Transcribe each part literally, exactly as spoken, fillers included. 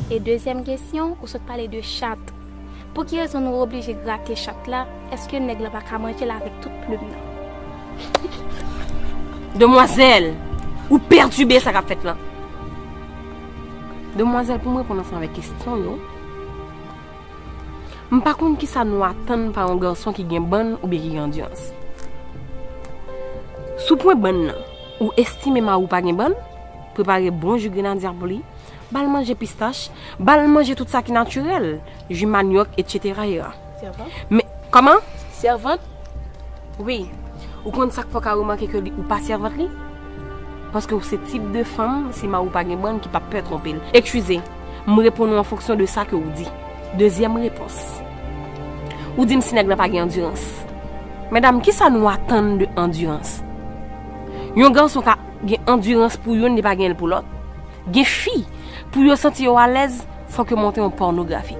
E dezyèm kesyon, ou sot pale de chat. Pou ki rezon nou oblije grate chat la? Èske nèg la pa ka manje l avèk tout plim nan? Demwazèl, ou pètibe sa k ap fèt lan. Demwazèl, pou m reponn ansanm avèk kesyon yo, m pa konn kisa nou atann pa yon gason ki gen bann oubyen ki gen andirans. Sou pwen bann nan, ou estime mari w pa gen bann? Prepare bon ji grenadya pou li, ba l manje pistach, ba l manje tout sa ki natirèl, ji manyòk, etsetera. Sèvant? Men, kòman? Sèvant? Wi. Ou konn sa k fè w ka remake ke li, ou pa sèvant li? Paske ou se tip de fanm, si mari w pa gen bann, ki p ap pè twonpe l. Eskize, m reponn ou an fonksyon de sa ke ou di. Dezyèm repons. Ou di m si nèg la pa gen andirans. Medam, kisa nou atann de andirans? Yon gason ka gen andirans pou youn, li pa gen l pou lòt. Gen fi, pou yo santi yo alèz, fòk yo montre yon pònografi.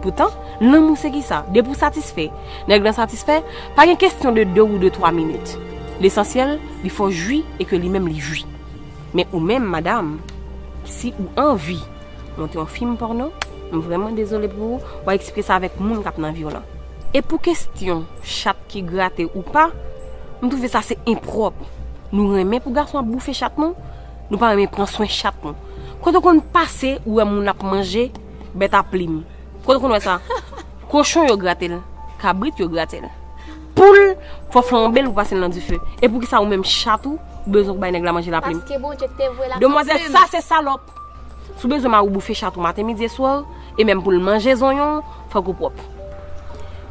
Poutan, lanmou se kisa? Depi w satisfè, nèg lan satisfè, pa gen kesyon de de ou de twa minit. Lesansyèl, li fè w jwi e ke li menm li jwi. Men ou menm, madam, si ou anvi montre yon fim pòno, m vrèman dezole pou ou, w a eksplike sa avèk moun k ap nan vi w lan. E pou kesyon chat ki grate ou pa, m twouve sa se enpwòp. Nou renmen pou gason ap boufe chat nou, nou pa renmen pran swen chat nou. Kote w konn pase, ou wè moun ap manje bèt a plim? Kote w konn wè sa? Kochon yo grate l, kabrit yo grate l. Poul, fò flanbe l pou pase l nan dife. E poukisa ou menm chat ou, ou bezwen pou bay nèg la manje laplim? Paske Bondye te voye l ak yon plim. Demwazèl, sa se salòp. Si w bezwen mari w boufe chat ou maten, midi e swa, e menm pou l manje zonyon, fòk ou pwòp.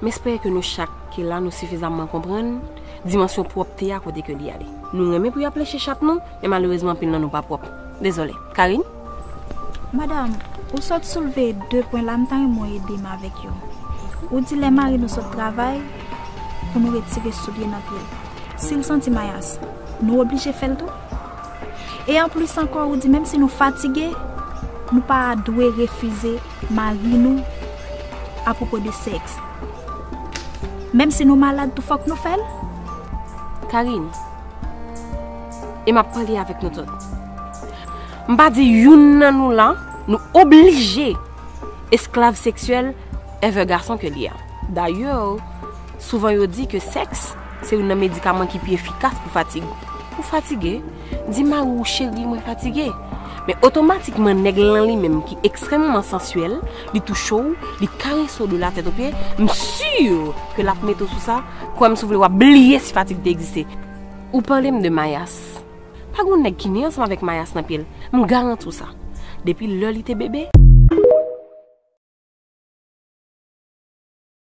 M espere ke nou chak ki la, nou sifizamman konprann dimansyon pwòpte a kote ke li ale. Nou renmen pou y ap leche chat nou, men malerezman anpil nan nou pa pwòp. Dezole. Karine? Madanm, ou sot soulve de pwen la, m ta renmen w ede m avèk yo. Ou di lè mari nou sot travay, pou nou retire soulye nan pye l. Si l santi mayas, nou oblije fè l tou. E anplis ankò, ou di menm si nou fatige, nou pa dwe refize mari nou apwopo de sèks. Menm si nou malad tou, fòk nou fè l. Karine, e m ap pale avèk nou tout. M pa di youn nan nou la, nou oblije esklav seksyèl envè gason ke li a. Dayè, souvan yo di ke sèks se youn nan medikaman ki pi efikas pou fatig. Ou fatige? Di mari w, cheri, mwen fatige. Men otomatikman, nèg lan li menm ki ekstrèmman sansyèl, li touche w, li karese w de la tèt o pye, m si ke l ap mete w sou sa, kwè m si w vle w ap bliye si fatig te egziste. Ou pale m de mayas. Pa gen nèg ki ne ansanm avèk mayas nan pye l. M garanti w sa. Depi lè li te bebe,